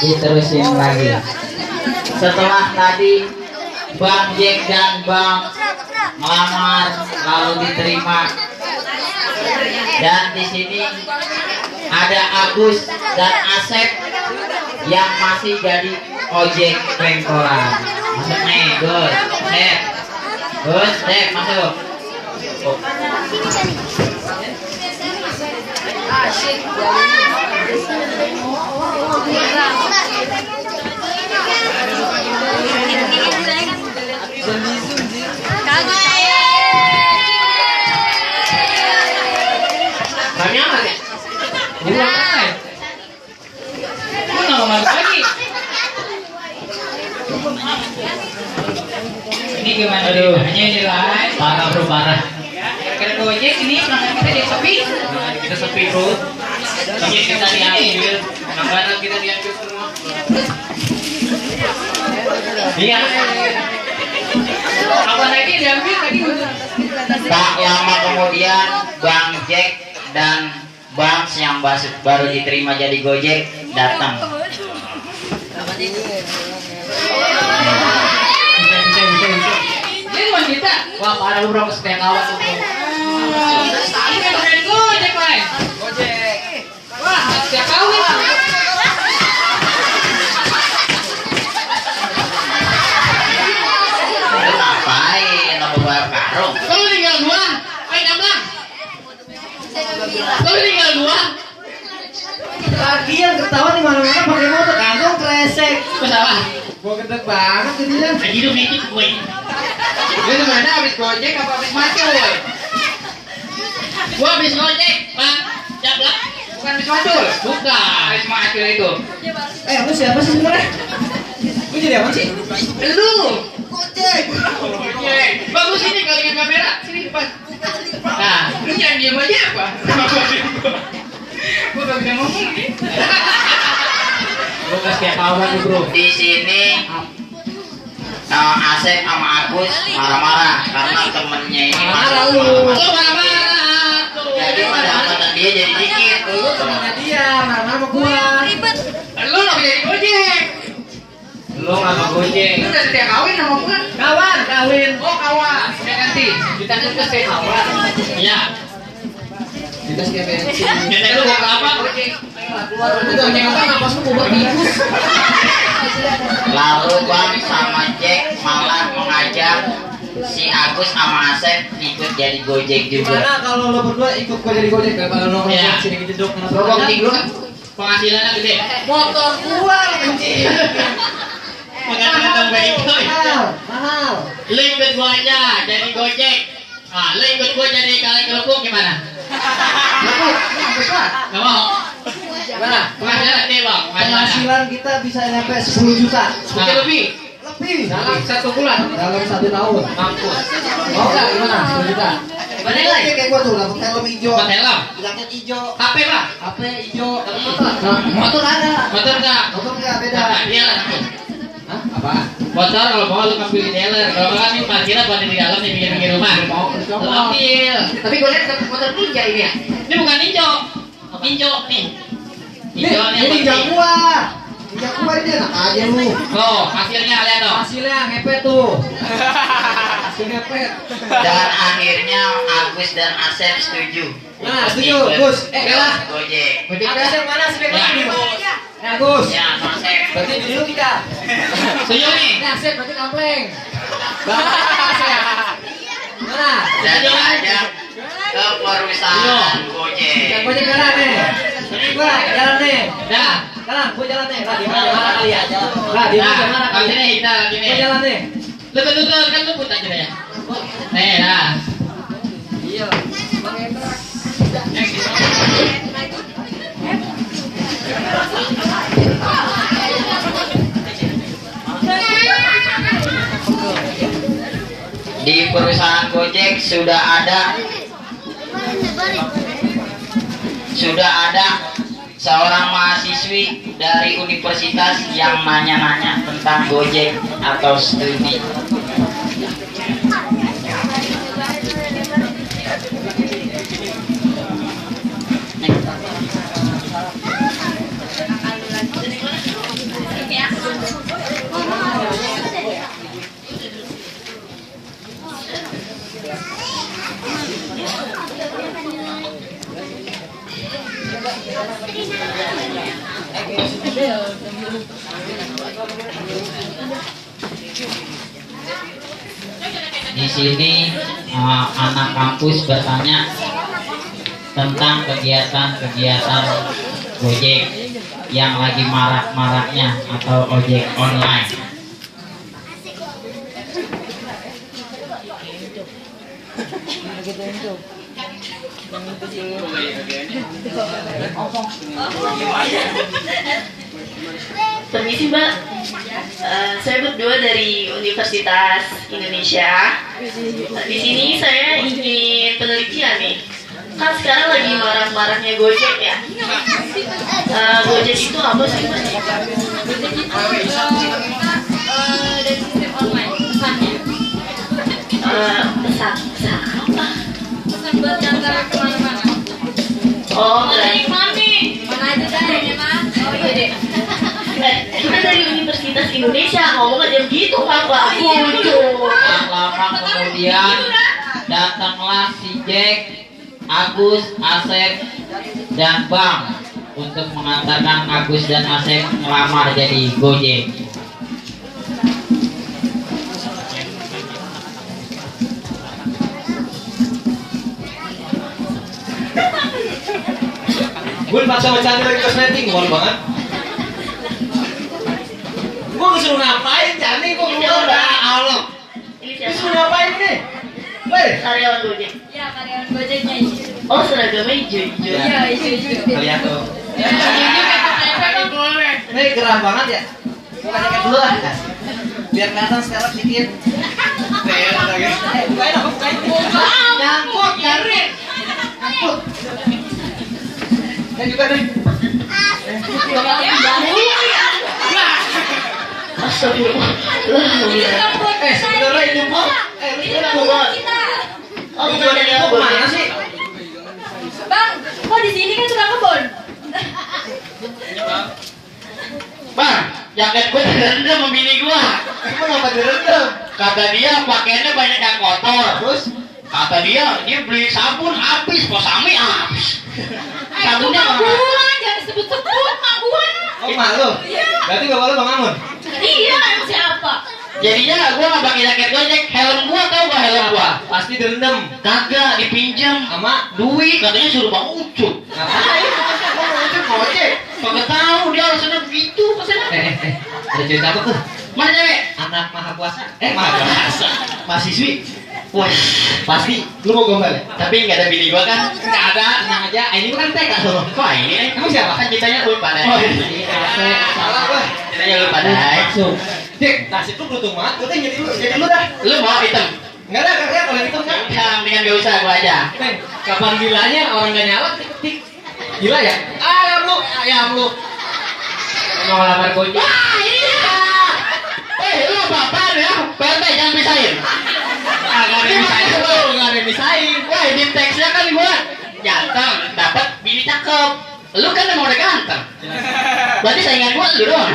Diterusin lagi. Setelah tadi Bang Jack dan Bang melamar lalu diterima, dan di sini ada Agus dan Asep yang masih jadi ojek pengkolan. Masuk nih, Gus, Sep, Gus, Sep, masuk. Oh. Kami amat ya? Mana ngomong lagi? Ini gimana? Aduh, hanya ini lah. Parah bro, parah. Karena Gojek ini pelanggan kita jadi sepi. Kita sepi bro. Tapi kita diambil. Makanan kita diambil semua. Iya. Apa lagi diambil tadi? Tak lama kemudian Bang Jack dan Bang yang baru diterima jadi Gojek datang. Ini wanita. Wah parah lu bro, setia kawan tuh. Ini kan dari Gojek lain. Gojek. Wah setia kawan. Ngapain? Mau bawa karung? Kalau tinggal dua, main abang. Kalau tinggal dua. Lagi yang ketawa di mana-mana pakai motor kagak kresek. Masalah. Gua gedek banget jadinya. Hidup itu gue. Dia mana habis Gojek apa habis macul? Gua habis Gojek, Pak. Jablak. Bukan habis macul. Bukan. Habis macul itu. Lu siapa sih sebenarnya? Lu jadi apa sih? Lu. Gojek. Gojek. Bagus ini kalau dengan kamera. Sini depan. Nah, lu jangan diam aja apa? Gua gak bisa ngomong nih. Gua kasih kawan bro. Di sini Asep sama Agus marah-marah karena temennya ini Marah lu. Lu marah-marah. Jadi pendapatan dia jadi dikit. Lu temennya dia, marah sama gua. Lu nggak bisa jadi Gojek. Lu nggak mau Gojek. Lu udah setia kawin sama gua? Kawin. Oh kawan. Udah ganti. Ditanya ke saya kawan. Iya. Kita setia bensin. Kita lu bawa apa Gojek? Keluar itu Gojek apa napas lu buat tikus. Lalu Bang sama Jack malah mengajak si Agus sama Asep ikut jadi Gojek juga. Gimana kalau lo berdua ikut gua jadi Gojek daripada lo Iya. sini kejeduk kenapa? Lo bang lu kan penghasilannya gede. Motor gua kencing. Makanya datang baik itu. Mahal. Lu ikut gua aja jadi Gojek. Ah, lu ikut gua jadi kaleng kerupuk gimana? Gak mau. Gimana? Penghasilan gede bang. Penghasilan kita bisa nyampe 10 juta. Mungkin lebih. Dalam 1 bulan. dalam 1 tahun. Mampus. Mau nggak gimana? 10 juta. Gimana Ini lagi? kayak gua tuh dapat helm hijau. Buat helm. Jaket hijau. HP lah. HP hijau. Dapat motor. Nah, motor ada. Motor enggak? Motor nggak beda. Nah, iya lah. Hah? Apa? Motor kalau mau lu ambil di dealer. Kalau enggak nih parkirnya buat di dalam di pinggir rumah. Mau Lu coba. ambil. Tapi gue lihat dapat motor ninja ini ya. Ini bukan ninja. Ninja nih. Ninja Ini ninja gua. Ninja gua ini enak aja lu. Oh, hasilnya lihat dong. Hasilnya ngepet tuh. Hasil ngepet. Dan akhirnya Agus dan Asep setuju. Nah, setuju, Gus. Lah. Gojek. Agus yang mana sih? Ya. Ya, Gus. Ya, Asep. Berarti dulu kita. Setuju nih. Ini Asep berarti kampleng. Asep. Mana? Jadi aja ke perusahaan Gojek. Yang Gojek jalan nih. Ini gua jalan nih. Dah. Jalan, gua jalan nih. Lah, di mana kali ya? Lah, di mana kali? Sini kita gini. Gua jalan nih. Lu kan lu putar aja ya. Nih, dah. Iya. Bang Hendra. Di perusahaan Gojek sudah ada seorang mahasiswi dari universitas yang nanya-nanya tentang Gojek atau studi. Di sini anak kampus bertanya tentang kegiatan-kegiatan Gojek yang lagi marak-maraknya atau ojek online. Permisi Mbak, saya berdua dari Universitas Indonesia. Di sini saya ingin penelitian nih. Kan sekarang lagi marak-maraknya Gojek ya. Gojek itu apa sih Mbak? Gojek itu dari sistem online pesannya. Pesan apa? Pesan buat diantar kemana-mana. Oh, Mana berarti mana aja dah ya mas. Oh iya deh. kita dari Universitas Indonesia ngomong aja gitu Pak. Tak lama kemudian datanglah si Jack, Agus, Asep, dan Bang untuk mengantarkan Agus dan Asep melamar jadi Gojek. Gue paksa bercanda lagi ke setting, malu banget. Gue disuruh ngapain, Jani? Gue udah Allah. Ini Disuruh siapa? ngapain nih? Weh, Karyawan Gojek. Ya karyawan Gojeknya itu. Oh, seragamnya hijau-hijau. Iya hijau-hijau. kalian tuh. Hijau-hijau Ini gerah banget ya. Gue kayak dulu lah. Biar kelihatan sekarang sedikit. Bukain aku, bukain. Nyangkut, garing. Nyangkut. Saya juga nih. Astagfirullah. Sebenarnya itu kok. Lu kira gua. Oh, bukan dari Kok Gojek. mana sih? Bang, kok di sini kan suka kebun? Bang, jaket gue direndam sama bini gue. Emang ngapa direndam? Kata dia pakaiannya banyak yang kotor. Terus? Kata dia beli sabun habis, posami habis. Sabunnya Mak mana? gua, jangan sebut-sebut mak gua. Oh, malu. Berarti bapak lu Bang Amun. Iya, emang siapa? Jadinya gue nggak pakai jaket Gojek, helm gue tau gak helm gue? Pasti direndam. Kagak dipinjam Sama duit, katanya suruh Bang Ucup. ngapain? Kok mau ngecek Gojek? Kagak tahu dia alasannya begitu, maksudnya. Ada cerita apa tuh? Mana cewek? Anak maha kuasa. Maha kuasa. Mahasiswi. Wah, pasti lu mau gombal ya? Tapi nggak ada bini gue kan? Nggak ada, tenang aja. Ini bukan TK loh. Kok ini? Emang siapa? Kan ceritanya lu pada. Oh, iya. Salah gua. Ceritanya lu pada. Langsung. Dik, nasib lu beruntung banget. Gua tuh jadi lu dah. Lu mau hitam? Enggak ada, kagak kalau itu enggak. Ya, mendingan gak usah gue aja. Neng, kapan gilanya orang gak nyala tik. Gila ya? Ayam lu. Mau ngelamar Gojek. Wah, ini dia. Lu apa-apaan ya? PRT jangan pisahin. Enggak ada yang misahin lu, enggak ada yang misahin. Wah, di teksnya kan gue ganteng, dapat bini cakep. Lu kan emang udah ganteng. Berarti saingan gue lu doang.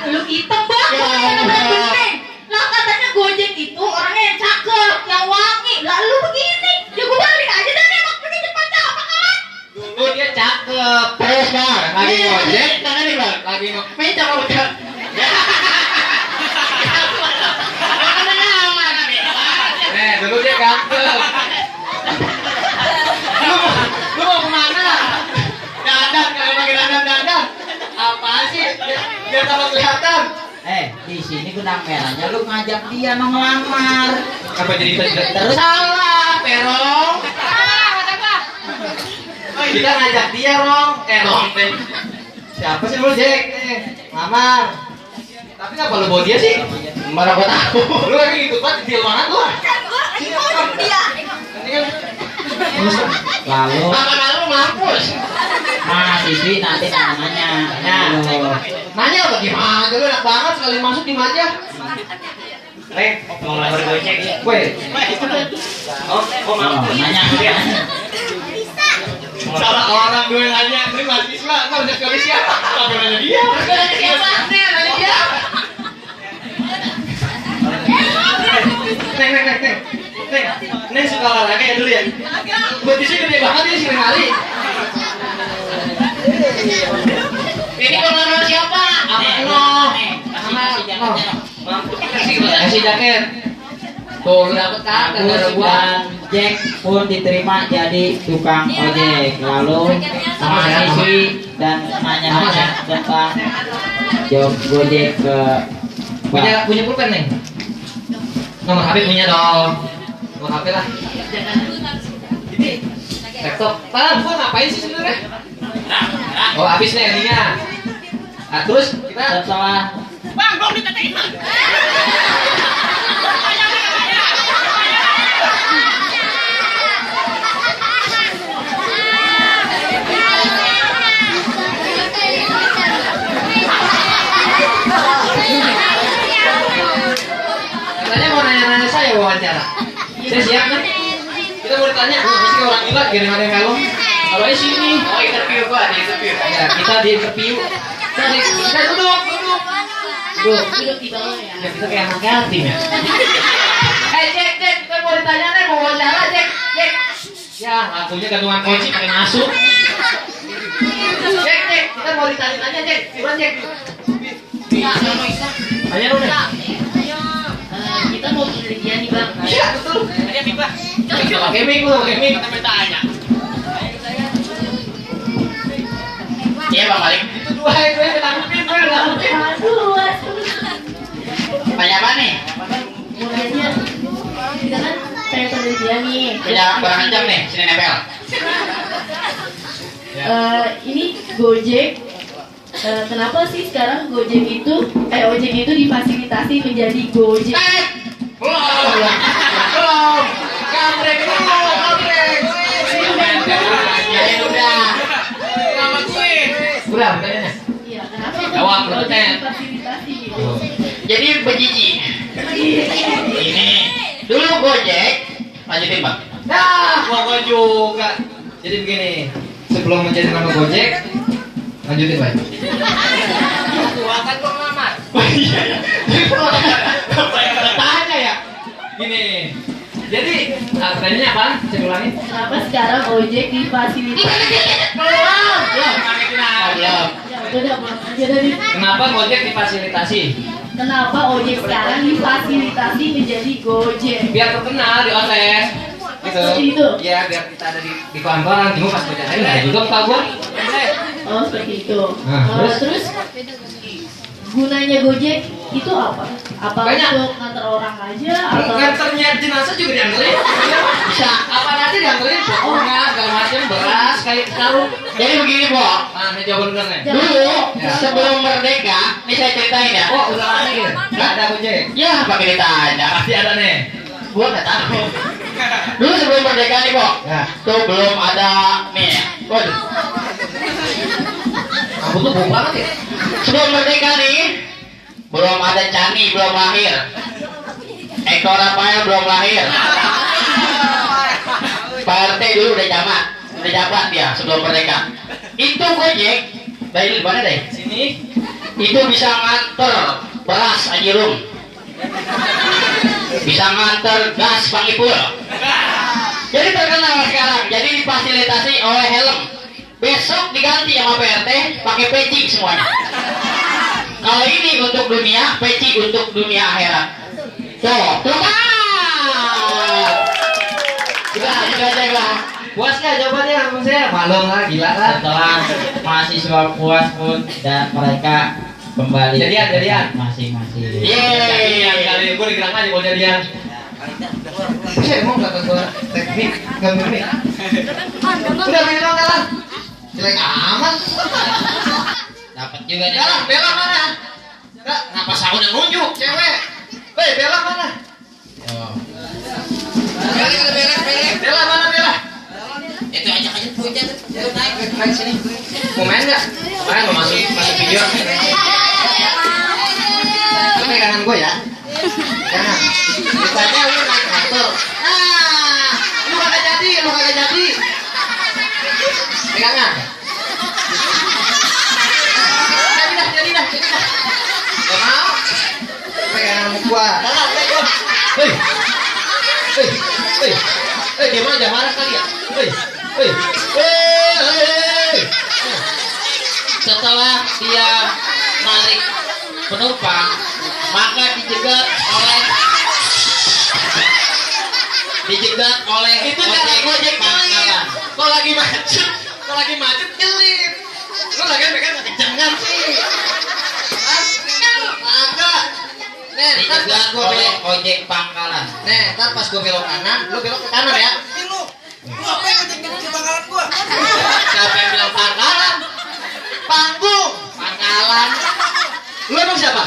Lu hitam bang, Ya, yang Allah. penting. Lah katanya Gojek itu orangnya yang cakep, yang wangi. Lah lu begini, ya gua balik aja dan emang pergi cepat apa kan? Dulu dia cakep. Terus bang, Lagi ngojek. tangan nih bang. Lagi ngojek. Minta kamu udah. Dulu dia ganteng. Lu mau kemana? Dandan, kalau pakai dandan. Apaan sih? Biar tambah kelihatan. Di sini benang merahnya lu ngajak dia mau ngelamar. Apa jadi Terus salah, Perong. kita ngajak dia, Rong. Rong. Siapa sih lu, Jack? Lamar. Tapi ngapa lu bawa dia sih? Mana gua tahu. Lu lagi ngikut banget, deal banget lu. Sini, Rong. Dia. Ini kan Lalu Kapan malam mampus? mahasiswi nanti namanya. nanya apa gimana? Lu enak banget sekali masuk di aja. Rek, mau ngelamar Gojek. Weh. Oh, Oh, nanya. Salah orang gue nanya, ini mahasiswa, nggak bisa sekali siapa? Tapi nanya dia. Siapa? Nanya dia. Neng suka olahraga ya dulu ya? Buat di sini gede banget ini sering kali. Ini kalau siapa? Apa lo? Kasih jaketnya. Kasih jaket. Tuh, lu dapet kagak gara gua. Dan Jack pun diterima jadi tukang ojek. Lalu mahasiswi dan nanya-nanya tentang job Gojek ke Punya pulpen nih. Nomor HP punya dong. Nomor HP lah. Ini laptop. Gua ngapain sih sebenarnya? Oh, habis nih ininya. Nah, terus kita setelah katanya mau nanya-nanya saya wawancara. Saya siap nih. Kita mau ditanya, mesti orang gila gini ada yang kalau. Kalau di sini, Oh, interview gua, di interview. ya kita di interview. Kita duduk. Duduk di bawah ya. Ya kita kayak anak yatim ya. Cek, kita mau ditanya nih, mau wawancara, Cek. Ya, lampunya gantungan kunci pakai masuk. Cek, kita mau ditanya-tanya, Cek. Gimana, Cek? Tanya dulu deh. Kita mau penelitian nih bang. Iya, betul. Kita pakai mic, lu pakai mic. Iya, Bang Malik. Itu dua itu yang ditangkepin, gue udah nangkepin. Aduh, Tanya apa nih? mau nanya. Kita kan pengen penelitian nih. Punya barang ancam nih, sini nempel. Ini Gojek. Kenapa sih sekarang ojek itu difasilitasi menjadi Gojek? Belum. Kamrek dulu, kamrek. Ya udah. Udah, pertanyaannya. Iya, kenapa Jawab, Gojek Proten. difasilitasi gitu? Jadi begini. Ini dulu Gojek, lanjutin Bang. Nah, gua juga. Jadi begini, sebelum menjadi nama Gojek, lanjutin, Pak. Gua kan kok ngelamar. Oh iya ya. Tanya ya. Gini. Jadi, pertanyaannya apa? Saya ulangi. Kenapa sekarang ojek difasilitasi? Belum. Belum. Ya udah bang, aja dari. Kenapa Gojek difasilitasi? Kenapa ojek sekarang difasilitasi menjadi Gojek? Biar terkenal di OTS. Gitu. Seperti itu? Iya, biar kita ada di kantoran. Cuma pas kerjaan nggak ada juga muka gua. Oh seperti itu. Nah, Terus gunanya Gojek itu apa? Apa Banyak. untuk nganter orang aja atau? Nganternya jenazah juga dianterin. Bisa. Apa nanti dianterin? Pokoknya segala macam beras kayak karung. Jadi begini, Bo. Nah, ini jawaban bener nih. Dulu Ya. sebelum merdeka, ini saya ceritain ya. Oh, udah lama nih. Nggak ada Gojek. Ya, pakai ditanya. Pasti ada nih. Gua nggak tahu. Dulu sebelum merdeka nih, Bo. Ya. Tuh belum ada nih. Waduh. Kamu tuh bohong banget ya. Sebelum merdeka nih, belum ada Cani, belum lahir. Eko Rafael belum lahir. Pak RT dulu udah jabat dia sebelum merdeka. Itu Gojek dari mana deh? Sini. Itu bisa nganter beras Ajirum, bisa nganter gas Pangipul. Jadi terkenal sekarang. Jadi difasilitasi oleh helm. Besok diganti sama PRT pakai peci semuanya. Kalau ini untuk dunia, peci untuk dunia akhirat. Tuh kan. Udah aja Bang. Puas nggak jawabannya? Bang saya malum lah, gila lah. setelah mahasiswa puas pun dan mereka kembali Jadian. masing-masing. Jadian kali gue digerak aja mau jadian. Saya mau nggak ke teknik nggak ngerti. Udah beli dong dalam. Jelek amat. Dapat juga nih. Dalam, Bella mana? Enggak, ngapa sahur yang nunjuk cewek? Weh, Bella mana? Oh. Bella mana Bella? Itu aja hujan. Naik sini. Mau main nggak? Main mau masuk video. Lu pegangan gue ya. Jangan. Ditanya lu naik motor. Ah, lu kagak jadi. Pegangan. Jadi dah. Gak mau. Pegangan gua. Hei, gimana aja marah kali ya? Hei. Setelah dia narik penumpang, maka dijegat oleh Itu cara gojek pangkalan. Kok lagi macet nyelip. Lu lagi pegang kecengan sih. Agak. Nih, ntar pas Dijegat gua oleh belok. ojek pangkalan. Nih, ntar pas gua belok kanan, lu belok ke kanan ya. Siapa yang bilang pangkalan? Panggung. Pangkalan. Lu emang siapa?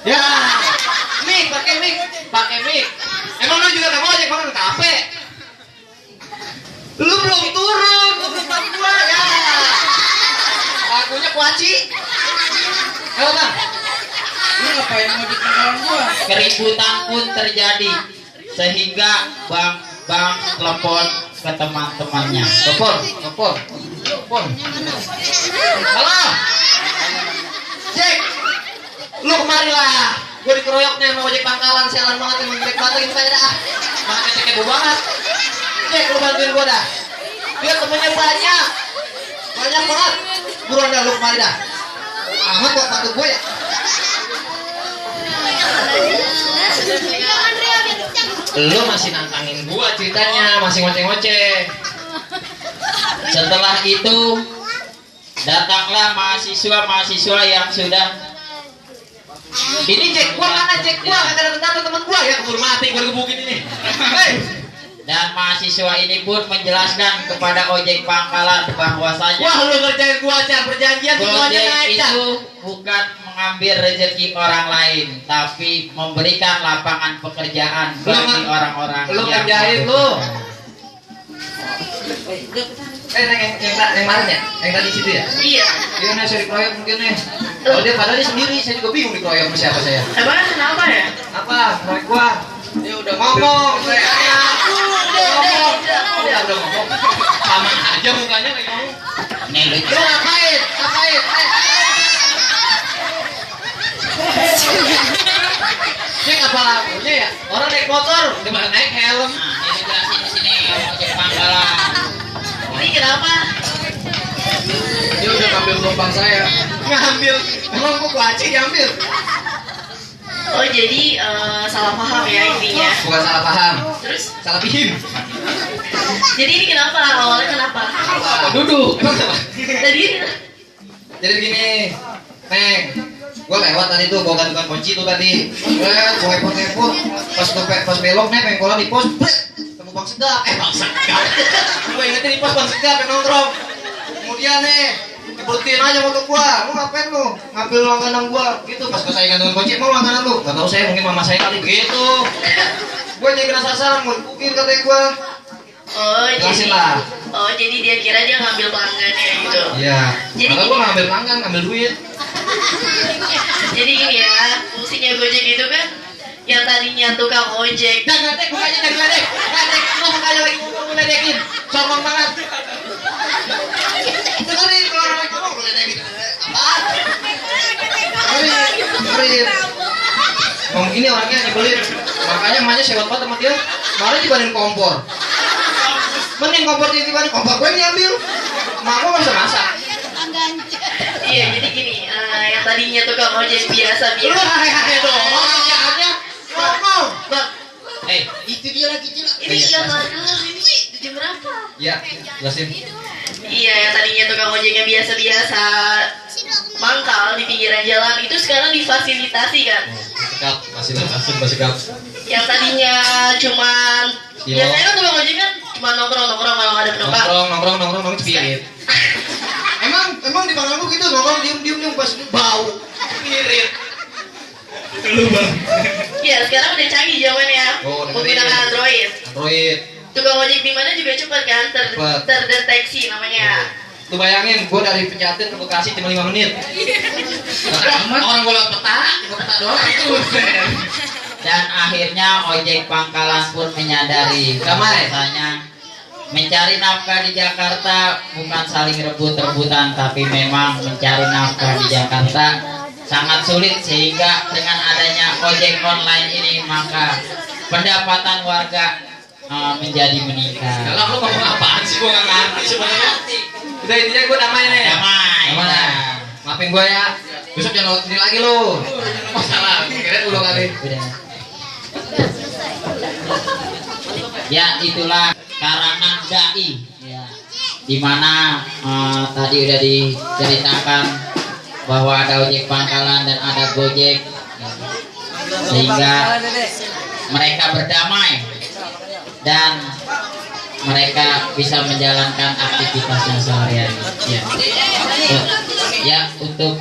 Ya. Mik, pakai mic. Emang lu juga kamu ojek banget kafe? Lu belum turun, lu belum tahu gua ya. Akunya kuaci. Ayo bang. Lu ngapain mau dikenalan gua? Keributan pun terjadi sehingga Bang telepon ke teman-temannya. Telepon. Halo. Cek. Lu kemari lah. Gua dikeroyok nih sama ojek pangkalan, sialan banget yang jelek banget ini saya dah. Mana keteknya bau banget. Cek, lu bantuin gua dah. Dia temennya banyak banget. Buruan dah lu kemari dah. Amat buat bantu gua ya. Lu masih nantangin gua ceritanya, masih ngoceh-ngoceh. Setelah itu datanglah mahasiswa yang sudah Ini cek gua mana cek gua, kagak ada teman gua ya keburu mati gua gebukin ini. Hei. dan mahasiswa ini pun menjelaskan kepada ojek pangkalan bahwasanya Wah lu ngerjain gua aja perjanjian semuanya Gojek naik dah. itu bukan mengambil rezeki orang lain, tapi memberikan lapangan pekerjaan bagi orang-orang Lu yang kerjain lu. membutuhkan. Yang kemarin ya? Yang tadi situ ya? Iya. Iya nih saya dikeroyok mungkin nih. Kalau dia padahal dia sendiri, saya juga bingung dikeroyok sama siapa saya. Emang kenapa ya? Apa? Keroyok gua. Dia udah ngomong, saya udah ngomong. Sama aja mukanya kayak ngomong. Nih lu Lu ngapain? Cek apa lagunya ya? Orang naik motor, gimana naik helm? Nah, ini jelasin di sini ojek pangkalan. Ini kenapa? Dia udah ngambil penumpang saya. Ngambil? Emang gua kuaci diambil? Oh jadi salah paham ya intinya. Bukan salah paham, Terus salah paham. jadi ini kenapa? Awalnya kenapa? Duduk. Emang apa? Tadi Jadi begini, Neng, gua lewat tadi tuh, gua gantungan kunci tuh tadi. Gua hepot-hepot, pas belok nih, pengen kolam di pos, ketemu Bang Segap. Bang Segap. Gua ingetin di pos Bang Segap yang nongkrong. Kemudian nih, diberhentiin aja motor gua. Lu ngapain lu? Ngambil langganan gua. Gitu, pas gua saya gantungan kunci, mau langganan lu? Gak tau saya, mungkin mama saya kali gitu. Gua jadi kena sasaran, mau dipukin katanya gua. jadi Jelasin lah. jadi dia kira dia ngambil pelanggannya gitu. Iya. Jadi Padahal gini. gua ngambil langgan, ngambil duit. Jadi gini ya, fungsinya Gojek itu kan yang tadinya tukang ojek. Dan ledek, mukanya jadi ledek. Ledek, lu mukanya lagi ngomong ledekin. Songong banget. Dengerin kalau orang lagi ngomong lu ledekin. Apaan? Dengerin. Ngomong ini orangnya nyebelin. Makanya emaknya sewot banget sama dia. Malah dibanding kompor. Mending kompor dibanding kompor gue yang diambil. Mak gue gak bisa masak. Iya, jadi gini, yang tadinya tukang ojek biasa Lu biasa. hai-hai dong. Kerjaannya ngomong. Itu dia lagi jelas. Ini yang bagus, ini jam berapa? Iya, jelasin. Iya, yang tadinya tukang ojeknya biasa-biasa mangkal di pinggiran jalan itu sekarang difasilitasi kan. Segap, masih segap. Yang tadinya cuman Iya. biasanya kan tukang ojek kan cuma nongkrong kalau nggak ada penumpang. Nongkrong spirit. Emang di Banglamu gitu nongkrong diem pas bau spirit. Lu bang. Iya, sekarang udah canggih zamannya. Oh, udah Menggunakan canggih. Android. Android. Tukang ojek di mana juga cepat kan Cepat. terdeteksi namanya. Lu bayangin, gua dari Penjatin ke Bekasi cuma 5 menit. Orang gua lewat peta doang. Dan akhirnya ojek pangkalan pun menyadari Damai. bahwasanya mencari nafkah di Jakarta bukan saling rebut-rebutan, tapi memang mencari nafkah di Jakarta sangat sulit, sehingga dengan adanya ojek online ini maka pendapatan warga menjadi meningkat. Kalau lu ngomong apaan sih gua nggak ngerti sebenarnya. Udah intinya gua damai nih. Damai. Gimana? Maafin gue ya. Besok jangan lewat sini lagi lu. Masalah, kira dulu kali. Udah. Ya itulah karangan dai. Ya. Dimana tadi udah diceritakan bahwa ada ojek pangkalan dan ada gojek, ya. Sehingga mereka berdamai dan mereka bisa menjalankan aktivitasnya sehari-hari. Ya. Ya, untuk